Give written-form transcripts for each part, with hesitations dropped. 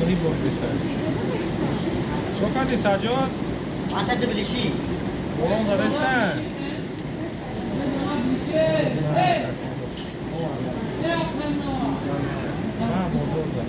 Муҳим бор бистар. Чо кардӣ, Саҷҷод? Маса Тбилиси. Борон задастан. На, бозор да.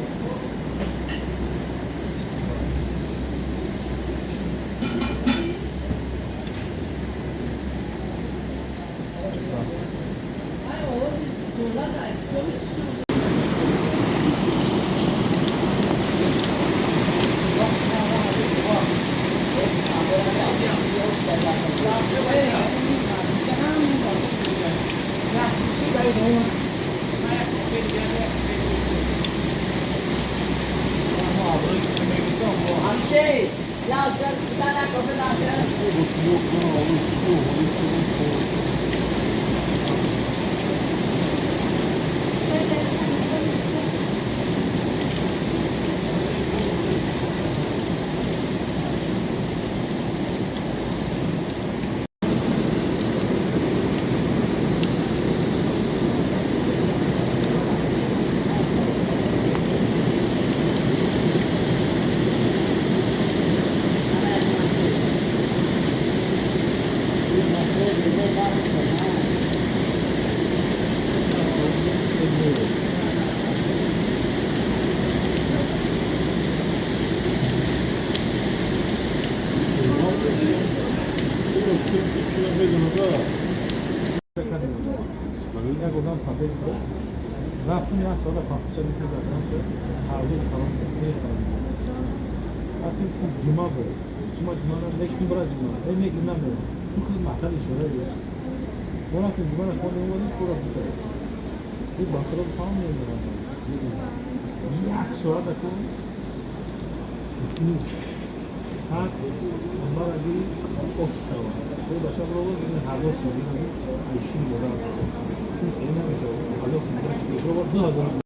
Ҳамше, я Як одам пабег буд. Рафтим, як соата пахча задан шуд. Ҳарду калон мехӯрам. Рафтим, ҷума буд. Ҷума, ҷума лекин бара ҷума. Э, мегим, намерам. Ту худ мактаб ишора. Мо рафтим, ҷумара хондем, омадем, кора бисар. Ба худо, фаҳм намедонам. Як соат аку ҳар амбара гири ош шавад. Бача бировад, 1000 сомон айшин дорад. Хеле намешавад. 1000 сомон 2000.